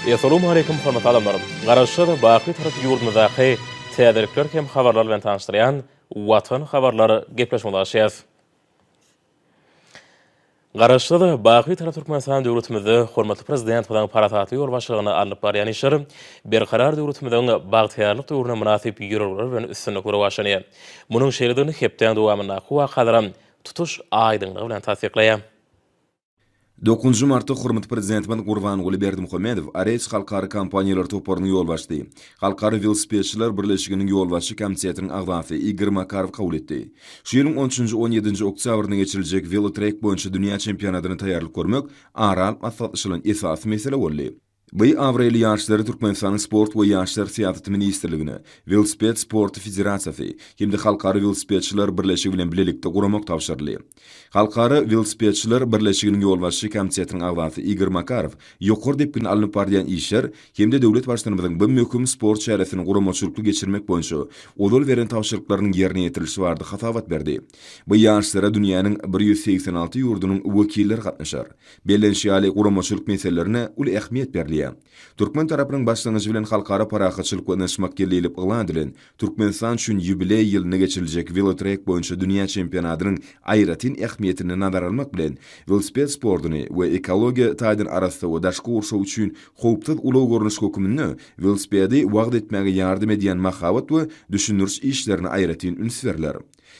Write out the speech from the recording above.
Essalawmaleýkum hormatly adamlar! Garaşsyz, baky Bitarap ýurdumyzdaky täzelikler hem habarlar bilen tanyşdyrýan Watan habarlar gepleşigimize başlaýarys. Garaşsyz, baky Bitarap Türkmenistan döwletimizde hormatly Prezidentimiziň parasatly ýolbaşçylygynda alnyp barýan işler Berkarar döwletimiziň bagtyýarlyk döwrüne mynasyp ýörelgeler bilen üstünlikli rowaçlanýar. Munuň şeýledigini hepdäň dowamyndaky wakalaram tutuş aýdyňlygy bilen tassyklaýar. Dokuzynjy martda hormatly Prezidentimiz Gurbanguly Berdimuhamedow Ares halkara kompaniýalar toparynyň ýolbaşçysy, Halkara welosipedçiler birleşiginiň ýolbaşçy komitetiniň agzasy Igor Makarow kabul etdi. Şu ýylyň on üçünji, on ýedinji oktýabrynda geçiriljek welotrek boýunça dünýä çempionatyna taýýarlyk görmek ara alyp maslahatlaşylan esasy mesele boldy. Bu abraýly ýaryşlary Türkmenistanyň Sport we ýaşlar syýasaty ministrligine, Welosiped sporty federasiýasy hem-de Halkara welosipedçiler birleşigi bilen bilelikde guramak tabşyryldy. Halkara welosipedçiler birleşiginiň ýolbaşçy komitetiniň agzasy Igor Makarow ýokary depginde alnyp barylýan işler hem-de döwlet Baştutanymyzyň bu möhüm sport çäresini guramaçylykly geçirmek boýunça ozal beren tabşyryklarynyň ýerine ýetirilişi barada hasabat berdi. Bu ýaryşlara dünýäniň 186 ýurdunyň wekilleri gatnaşar. Bellenişi ýaly, guramaçylyk meselelerine uly ähmiýet berilýär. Türkmen tarapynyň başlangyjy bilen Halkara parahatçylyk we ynanyşmak ýyly diýlip yglan edilen, Türkmenistan üçin ýubileý ýylynda geçiriljek welotrek boýunça dünýä çempionatynyň aýratyn ähmiýetini nazara almak bilen, welosiped sportuny we ekologiýa taýdan arassa we daşky gurşaw üçin howpsuz ulag görnüşi höküminde welosipedi wagyz etmäge ýardam edýän mahabat we düşündiriş işlerine aýratyn üns berler.